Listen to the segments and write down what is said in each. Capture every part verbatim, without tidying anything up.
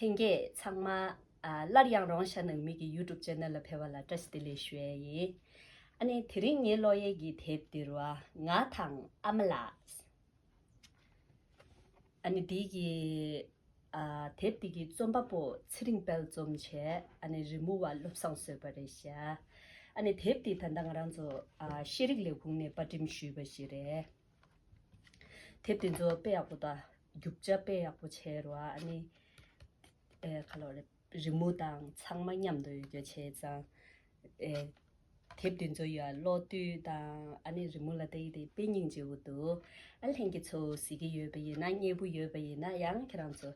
ལྷན་རྒྱས་ཚང་མ། ཨ། སླར་ཡང་རོང་ཤ་ནང་མི་གི་YouTube channel ལ་ཕེབས་པ་ལ་བཀྲ་ཤིས་བདེ་ལེགས་ཞུ་ཡས་ཡིན། ཨ་ནི་དེ་རིང་ངའི་ཀློག་ཡས་ཀྱི་དེབ་འདི་རུ་ང་དང་ཨ་མ་ལགས། ཨ་ནི་འདི་གི། ཨ། དེབ་འདི་གི་རྩོམ་པ་པོ་ཚེ་རིང་དཔལ་འཛོམས་བྱས། ཨ་ནི་རི་མོ་བ་བློ་བཟང་བཟོས་པ་རེད་ཤག་ཨ་ནི་དེབ་འདི་ད་ལྟ་ང་རང་ཚོ། ཨ། ཤེས་རིག་ལས་ཁུངས་ནས་པར་འགྲེམས་ཞུས་པ་ཞིག་རེད། དེབ་དེ་ཚོ་དཔེ་ཡག་པོ་དང་རྒྱུ་ཆ་དཔེ་ཡག་པོ་བྱས་རོགས། ཨ་ནི། ཨེ། ག་ལབ་རེད། རི་མོ་དང་ཚང་མ་མཉམ་དུ་ཡོད་རྒྱུ་བྱས་ཙང་། ཨེ། དེབ་དེ་ཚོ་ཡ་ཀློག་དུས་དང་ཨ་ནི་རི་མོ་ལ་བལྟ་ཡི་དེ་དཔེ་སྙིང་རྗེ་པོ་འདུག་ཨ། ལྷན་རྒྱས་ཚོ་གཟིགས་ཀྱི་ཡོད་པ་ཡིན་ན། མཉེས་པོ་ཡོད་པ་ཡིན་ན་ཡང་ཁྱེད་རང་ཚོ།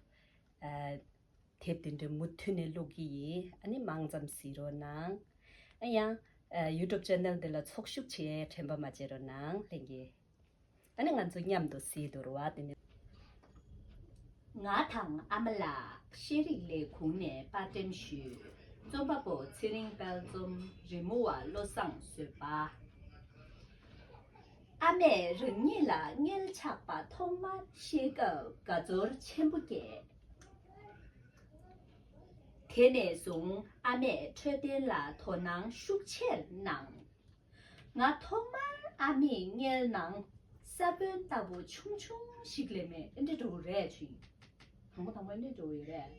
ཨ། དེབ་དེ་འདྲ་མུ་མཐུད་ནས་ཀློག་གི་ཡིན། ཨ་ནི་མང་ཙམ་གཟིགས་རོགས་གནང་། ཨ། ཡང་། ཨ། YouTube channel འདི་ལ་ཚོགས་ཞུགས་བྱེད་དྲན་པ་མ་བརྗེད་རོགས་གནང་། ལྷན་རྒྱས། ཨ་ནི་ང་ཚོ་མཉམ་དུ་གཟིགས་དུ་རུ་བ། དེ་ནི། ང་དང་ཨ་མ་ལགས། ཤེས་རིག་ལས་ཁུངས་ནས་པར་འགྲེམས་ཞུས། རྩོམ་པ་པོ་ཚེ་རིང་དཔལ་འཛོམས། རི་མོ་བ་བློ་བཟང་བཟོས་པ། ཨ་མས་རང་ཉིད་ལ་མངལ་ཆགས་པ་ཐོག་མར་ཤེས་སྐབས་དགའ་ཚོར་ཆེན་པོ་སྐྱེས། དེ་ནས་བཟུང་ཨ་མས་འཕྲོད་བསྟེན་ལ་དོ་སྣང་ཤུགས་ཆེར་གནང་། ང་ཐོག་མར་ཨ་མའི་མངལ་ནང་ས་བོན་ལྟ་བུ་ཆུང་ཆུང་ཞིག་ལས་མེད། ཨེ་འདྲ་འགྲོ་གི་རེད་ཅིང་། དང་པོ་དང་པོ་ཨེ་འདྲ་འགྲོ་གི་རེད།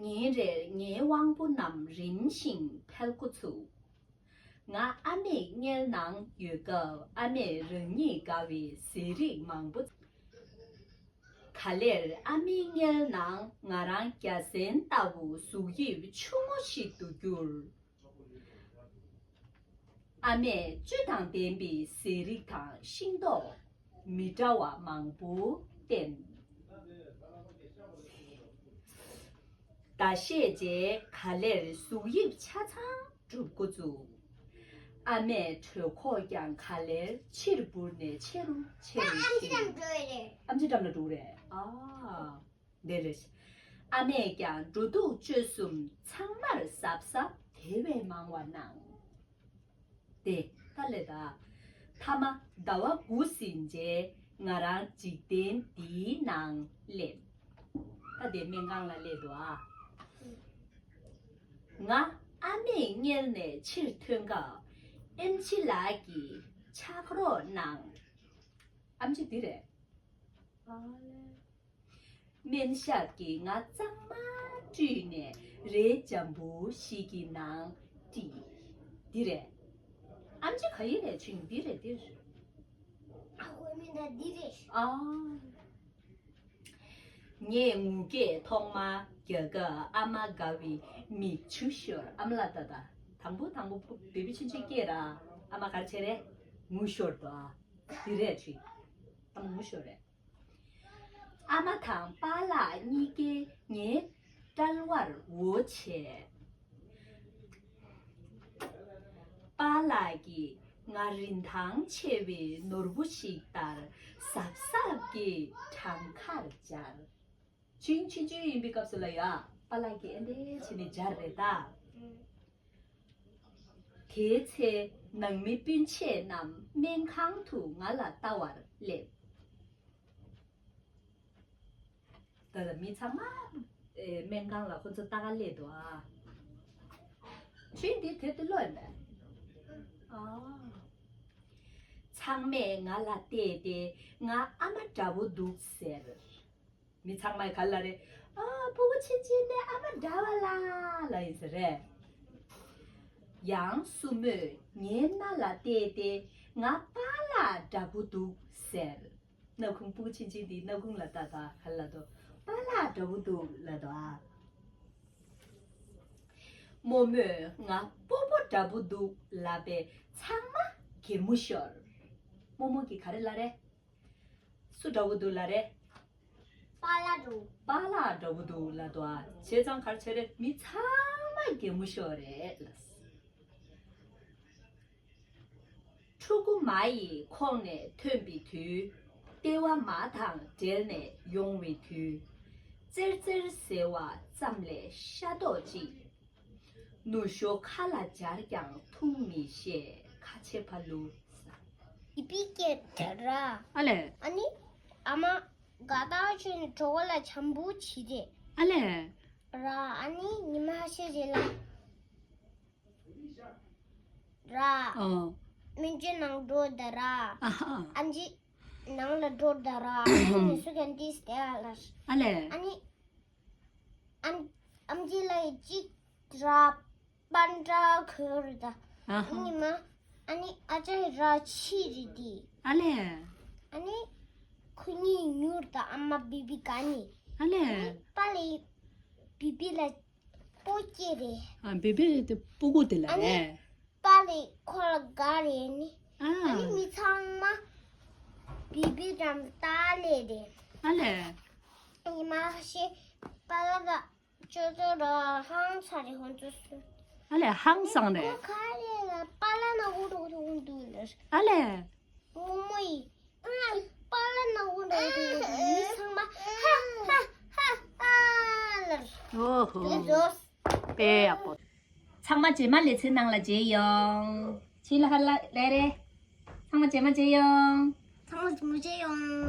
ཉིན་རེར་ངའི་དབང་པོ་རྣམས་རིམ་བཞིན་འཕེལ་འགོ་ཚུགས། ང་ཨ་མའི་མངལ་ནང་ཡོད་སྐབས་ཨ་མས་རང་ཉིད་དགའ་བའི་ཟས་རིགས་མང་པོ། ག་ལེར་ཨ་མའི་མངལ་ནང་ང་རང་རྒྱ་སྲན་ལྟ་བུ་གཟུགས་དབྱིབས་ཆུང་ངུ་ཞིག་ཏུ་གྱུར། ཨ་མས་བཅུད་དང་ལྡན་པའི་ཟས་རིགས་དང་ཤིང་ཏོག་མི་འདྲ་བ་མང་པོ་བསྟེན། ཟླ་ཤས་རྗེས་ག་ལེར་གཟུགས་དབྱིབས་ཆ་ཚང་འགྲུབ་འགོ་བཙུགས། ཨ་མའི་གྲོད་ཁོག་ཀྱང་ག་ལེར་ཕྱིར་འབུར་ནས་ཆེ་རུ་ཆེ་རུ་ཕྱིན། ཨམ་ཆི་འགྲམ་ལ་འགྲོ་གི་རེད། ཨ། འདི་རེད། ཨ་མས་ཀྱང་འགྲོ་འདུག་སྤྱོད་གསུམ་ཚང་མར་གཟབ་གཟབ་དེ་བས་མང་བ་གནང་། དེ་ལྟ་ལས་ད། མཐའ་མ་ཟླ་བ་དགུ་ཟིན་རྗེས་ང་རང་འཇིག་རྟེན་འདིའི་ནང་སླེབས། ད་དེ་སྨན་ཁང་ལ་སླེབས་འདུག་ཨ། ང་ཨ་མའི་མངལ་ནས་ཕྱིར་ཐོན་སྐབས་ཨེམ་ཆི་ལགས་ཀྱིས་ཕྱག་རོགས་གནང་། ཨམ་ཆི་འདི་རེད། ཨ་ལེ། སྨན་ཞབས་ཀྱིས་ང་གཙང་མ་བཀྲུས་ནས་རས་འཇམ་པོ་ཞིག་གི་ནང་དཀྲིས། འདི་རེད། ཨམ་ཆི་ག་ཡི་རེད་ཆུང་འདི་རེད་འདི་རེད། ཨ་ཁོའི་མིང་ད་འདི་རེད། ཨ། ངས་ངུ་སྐད་ཐོག་མ་རྒྱག་སྐབས་ཨ་མ་དགའ་བའི་མིག་ཆུ་ཤོར། ཨ་མ་ལ་ད་ད། དང་པོ་དང་པོ་བེ་བི་ཆུང་ཆུང་སྐྱེས་ར། ཨ་མ་ག་རེ་བྱས་རེད། ངུ་ཤོར་དོ་ཨ། འདི་རེད་ཆུང་། ཨ་མ་ངུ་ཤོར་རེད། ཨ་མ་དང་པཱ་ལགས་གཉིས་ཀས་ངའི་དཔྲལ་བར་འོ་བྱས། པཱ་ལགས་ཀྱིས་ང་རིན་ཐང་ཆེ་བའི་ནོར་བུ་ཞིག་ལྟར་གཟབ་གཟབ་ཀྱིས་བྲང་ཁར་སྦྱར། ཆུང་ཆུང་ཆུང་ཡིན་པའི་སྐབས་སུ་ལ་ཡ། པཱ་ལགས་ཀྱིས་ཨེ་འདྲས་བྱས་ནས་སྦྱར་རེད་ད། དེའི་ཚེ་ནང་མི་སྤུན་མཆེད་རྣམས་སྨན་ཁང་དུ་ང་ལ་ལྟ་བར་སླེབས། ད་ལྟ་མི་ཚང་མ་ཨེ་སྨན་ཁང་ལ་ཁོ་ཚོ་ལྟ་ག་སླེབས་འདུག་ཨ། ཆུང་འདི་དེབ་དེ་ཀློག་ཡིན་པས། ཨ། ཚང་མས་ང་ལ་བལྟས་ཏེ་ང་ཨ་མ་འདྲ་པོ་འདུག་ཟེར། མི་ཚང་མས་ག་ལ་རེད། ཨ། སྤུ་གུ་ཆུང་ཆུང་ནས་ཨ་མ་འདྲ་བ་ལ་ལ་ཡིན་ཟེར་རེད། ཡང་སྲུ་མོས་ངའི་སྣ་ལ་བལྟས་ཏེ་ང་པཱ་ལགས་འདྲ་པོ་འདུག་ཟེར། སྣ་ཁུང་། སྤུ་གུ་ཆུང་ཆུང་འདིའི་སྣ་ཁུང་ལ་ལྟ་ད་ག་ལ་དོ། པཱ་ལགས་འདྲ་པོ་འདུག་ལ་དོ་ཨ། རྨོ་མོས་ང་སྤོ་བོ་འདྲ་པོ་འདུག་ལབ་པས་ཚང་མ་གད་མོ་ཤོར། རྨོ་མོ་གིས་ག་རེ་ལབ་རེད། སུ་འདྲ་པོ་འདུག་ལབ་རེད། པཱ་ལགས་འདྲ་པོ། པཱ་ལགས་འདྲ་པོ་འདུག་ལབ་འདུག་ཨ། བྱས་ཙང་ག་རེ་བྱས་རེད། མི་ཚང་མ་གད་མོ་ཤོར་རེད་ལ། ཕྲུ་གུ་མ་ཡི་ཁོག་ནས་ཐོན་པའི་དུས། ལྟེ་བ་མ་དང་འབྲེལ་ནས་ཡོང་བའི་དུས། ཙེར་ཙེར་ཟེར་བ་ཙམ་ལས་ཤ་རྡོག་གཅིག་ནུ་ཞོ་ཁ་ལ་སྦྱར་ཀྱང་འཐུང་མི་ཤེས། ཁ་ཆེ་ཕ་ལུ། ཨི་པི་ཀེ་དེ་ར། ཨ་ལེ། ཨ་ནི་ཨ་མ། དགའ་ཐག་ཆོད་ནས་གྲོད་ཁོག་ལ་འཇམ་པོ་བྱས་ཏེ། ཨ་ལས། ར་ཨ་ནི་ཉི་མ་ཤས་རྗེས་ལ། ར། ཨོ། སྨན་བཅོས་ནང་འགྲོ་ད་ར། ཨ་ཧ། ཨམ་ཆི་ནང་ལ་འགྲོ་ད་ར། ཨ་ནི་སུ་གན་ཏིས་དེ་ཨ་ལ། ཨ་ལས། ཨ་ནི། ཨམ་ཨམ་ཆི་ལ་ཡི་གཅིག་ར་པན་ཏྲ་ཁོར་ད། ཨ་ཧ། ཨ་ནི་མ། ཨ་ནི་ཨ་ཅག་ར་ཆི་རི་དི། ཨ་ལས། ཨ་ནི་ཁོ་གཉིས་ཉུར་ད་ཨ་མ་བི་བི་ག་ནི། ཨ་ལས། ཨ་ནི་པ་ལི་བི་བི་ལ་པོ་སྐྱེ་རེད། ཨ་བི་བི་དེ་པོ་གོ་དེ་ལ་ཨ་ནི་ལས། པ་ལི་ཁོ་ལ་དགའ་རེད་ནི། ཨ། ཨ་ནི་མི་ཚང་མ་བི་བི་རམ་ཏ་ལེ་རེད། ཨ་ལས། ཉི་མ་ཤི་པ་ལ་ད་ཅོ་ཅོ་ར་ཧང་ཚ་རེད་ཧོན་ཚོ་སུ། ཨ་ལས་ཧང་སང་རེད། ཁོ་ཁ་ལེ་ལ་པ་ལ་ན་འུ་རུ་རུ་འདུག་ལེ། ཨ་ལས། ངོ་མོ་ཡི། ང་པ་ལ་ན་འུ་རུ་རུ་མི་ཚང་མ་ཧ་ཧ་ཧ་ཧ་ལེ། ཨོ་ཧོ། ལེ་ཛོས། དཔེ་ཡག་པོ། ཚང་མ་རྗེས་མ་ལེ་ཚན་ནང་ལ་མཇལ་ཡོང་། ཕྱི་ལ་ཧ་ལ་ལེ་རེ། ཚང་མ་རྗེས་མ་མཇལ་ཡོང་། ཚང་མ་རྗེས་མ་མཇལ་ཡོང་།